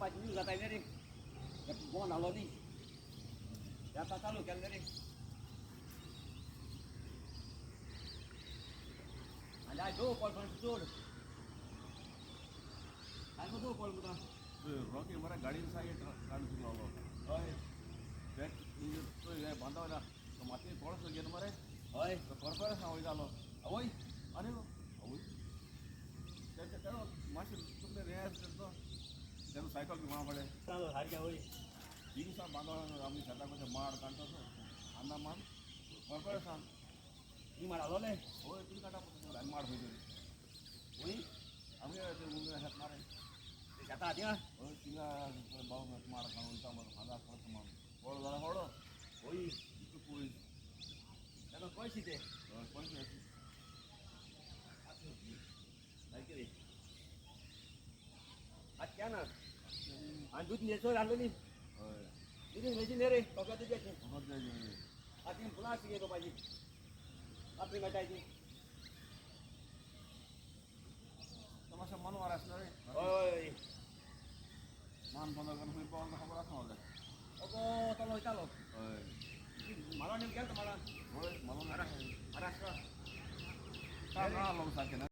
पाजी जाताय रे बोन आलो न्ही आतां चालू केलें रे आनी आयज दो पळ पण चड आयज दो पळ मुता रॉकी मरे गाडयेन सायड काडून लागलो. हय. ते बांदावल्या मातयेन कोळसो घेवन मरे. हय. तो करपरे सांग वयतालो. आवय. आनी आवय तें मातशें तुमचें हें आसता तो तेन्ना सायकल बी कोणा कडेन चालू सारकें वय. थिंगा बांदोळा आमी शेताक कशें माड काडटा तो आंदा माड करपरे सांग. ही माड आलोले. हय, तुमी काडटा आनी माड खंय तरी. वय. आमी ते उंदरा शेत मारे. शेतां थिंगा. हय, थिंगा बाबू माड काडून वयता मरे, खांदा कळस माड व्हडलो जाल्यार व्हडलो. वय. इतलो पयस. ताका कळशी ते. हय, पयस. सारकें रे आतां क्या ना आनी दूद न्हेसो आसलेली. हय. दूद न्हेसी न्ही रे फकत दुदाचें. फकत जाय. आतां फुलां आसली रोवपाची आपली मेळटाय ती. तो मातशें मनवार आसलो रे. हय. मान बंद करून खंय पावलो खबर आसा म्हाका. अगो तो वयतालो. हय. मालवण गेलो तो माला. हय, मालवण. महाराष्ट्र. ना लोक सारकें ना.